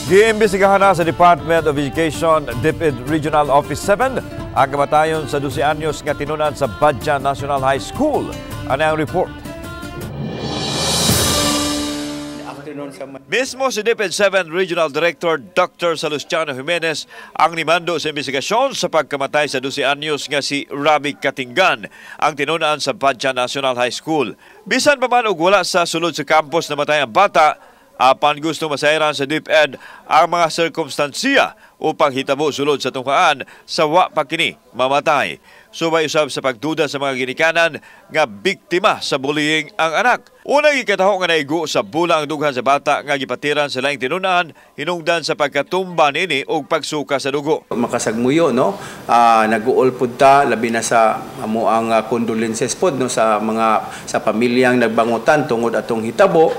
Giimbestigahan na sa Department of Education DepEd Regional Office 7 ang kamatayon sa 12 anyos nga tinunan sa Badya National High School. Ano ang report? Mismo si DepEd 7 Regional Director Dr. Salustiano Jimenez ang nimando sa investigasyon sa pagkamatay sa 12 anyos nga si Rabi Katinggan ang tinunan sa Badya National High School. Bisan pa man og wala sa sulod sa campus namatay ang bata, apan gusto masayran sa DepEd ang mga sirkumstansiya upang hitabo sulod sa tunghaan sa wa pa kini mamatay. Subay usab sa pagduda sa mga ginikanan nga biktima sa bullying ang anak. Unang gikataho nga naigo sa bula ang dughan sa bata nga gipatiran sa laing tinunan hinungdan sa pagkatumba nini og pagsuka sa dugo. Makasagmuyo, no, nag-uol pud ta, labi na sa amo ang condolences pod, no, sa mga sa pamilyang nagbangutan tungod atong hitabo.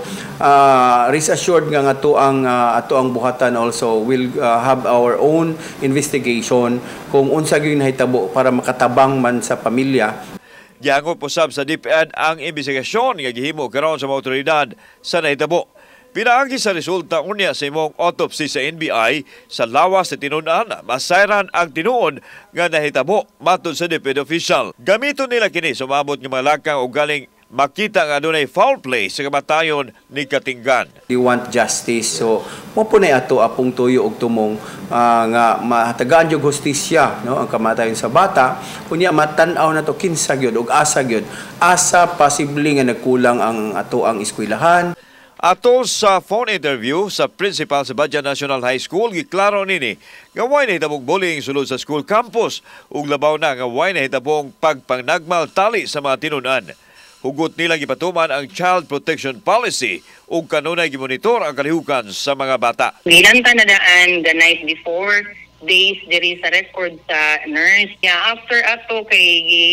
Rest assured nga ato ang buhatan also will have our own investigation kung unsa gyud nahitabo para makatabang man sa pamilya. Giangop usab sa DepEd ang investigasyon nga gihimo karon sa mga otoridad sa nahitabo. Pinaagi sa resulta unya sa imong autopsy sa NBI sa lawas sa tinunan, masayran ang tinuod nga nahitabo matod sa DepEd official. Gamiton nila kini sumabot nga mga lakang og galing makita nga adunay foul play sa kamatayon ni Katinggan. We want justice. So, mo po na ato apong tuyo og tumong nga mahatagaan yung hustisya, no, ang kamatayon sa bata. Unya matan-aw na to kinsa gyud og asa gyud. Asa posible nga nagkulang ang ato ang eskwelahan. Atol sa phone interview sa principal sa Badya National High School, giklaro nini nga way nahitabong bullying sulod sa school campus ug labaw na nga way nahitabong pagpangnagmal tali sa mga tinunan. Hugot nila gipatuman ang Child Protection Policy ug kanunay gimonitor ang kalihukan sa mga bata. Gilanta na daan the night before, days diri sa record sa nurse. Yeah, after ato kay gi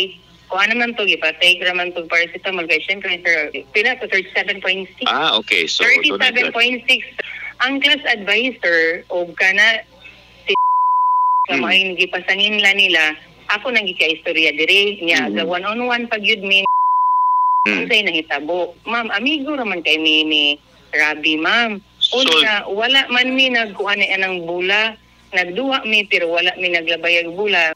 kuha naman to, gipa-take raman to paracetamol kay syempre, sir, pila to, 37.6. Ah, okay. So, 37.6 ang class advisor og kana si nga mao'y gipasanginla nila ako nang gikaistorya diri niya, the one on one pag yun mi unsay nahitabo. Ma'am, amigo raman kay mi ni Rabi, ma'am. Una, wala man mi nagkuha ni anang bula. Nagduwa mi pero wala mi naglabayag bula.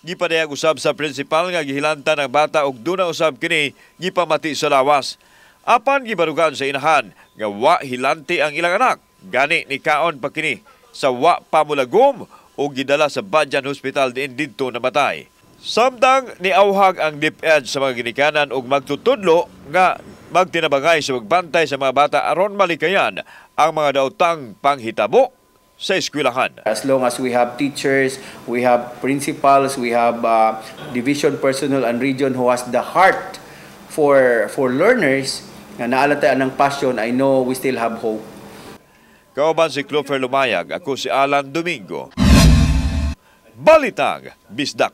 Gipadayag usab sa principal nga gihilantan ang bata ug duna usab kini gipamati sa lawas. Apan gibarugan sa inahan nga wa hilanti ang ilang anak. Gani ni kaon pa kini sa wa pamulagom ug gidala sa Badyan Hospital diin didto namatay. Samtang niauhag ang DepEd sa mga ginikanan ug magtutudlo nga magtinabangay sa pagbantay sa mga bata aron malikayan ang mga daotang panghitabo sa eskwelahan. As long as we have teachers, we have principals, we have division personnel and region who has the heart for learners, nga naa tay ang passion, I know we still have hope. Kauban si Clover Lumayag, ako si Alan Domingo. Balitang Bisdak.